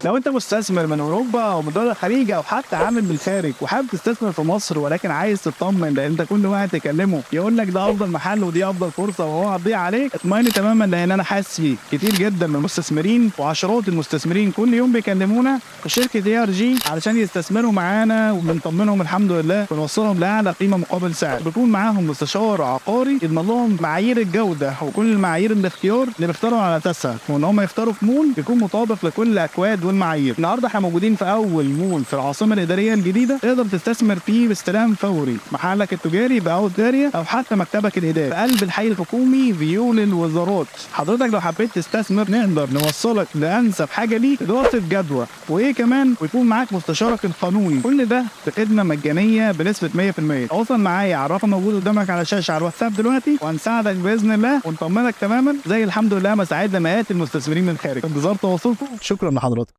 لو انت مستثمر من اوروبا او من دول الخليج او حتى عامل من الخارج وحابب تستثمر في مصر، ولكن عايز تطمن لان انت كل واحد تكلمه يقول لك ده افضل محل ودي افضل فرصة وهو هتضيع عليك، اطمئن تماما لان انا حاسس بيك. كتير جدا من المستثمرين وعشرات المستثمرين كل يوم بيكلمونا في شركة ARG علشان يستثمروا معانا، وبنطمنهم الحمد لله ونوصلهم لاعلى قيمة مقابل سعر. بيكون معاهم مستشار عقاري يضمن لهم معايير الجودة وكل معايير الاختيار اللي بيختاروا على اساسها، وان هم يختاروا في مول يكون مطابق لكل الاكواد والمعايير. النهارده احنا موجودين في اول مول في العاصمة الادارية الجديدة تقدر تستثمر فيه باستلام فوري محلك التجاري ب out area او حتى مكتبك الاداري في قلب الحي الحكومي view للوزارات. حضرتك لو حبيت تستثمر نقدر نوصلك لانسب حاجة ليك، دراسة جدوى وايه كمان، ويكون معاك مستشارك القانوني. كل ده بخدمة مجانية بنسبة 100%. تواصل معايا على الرقم موجود قدامك على الشاشة على الواتساب دلوقتي، وهنساعدك باذن الله ونطمنك تماما زي الحمد لله ما ساعدنا مئات المستثمرين من الخارج. في انتظار تواصلكم. شكرا لحضراتكم.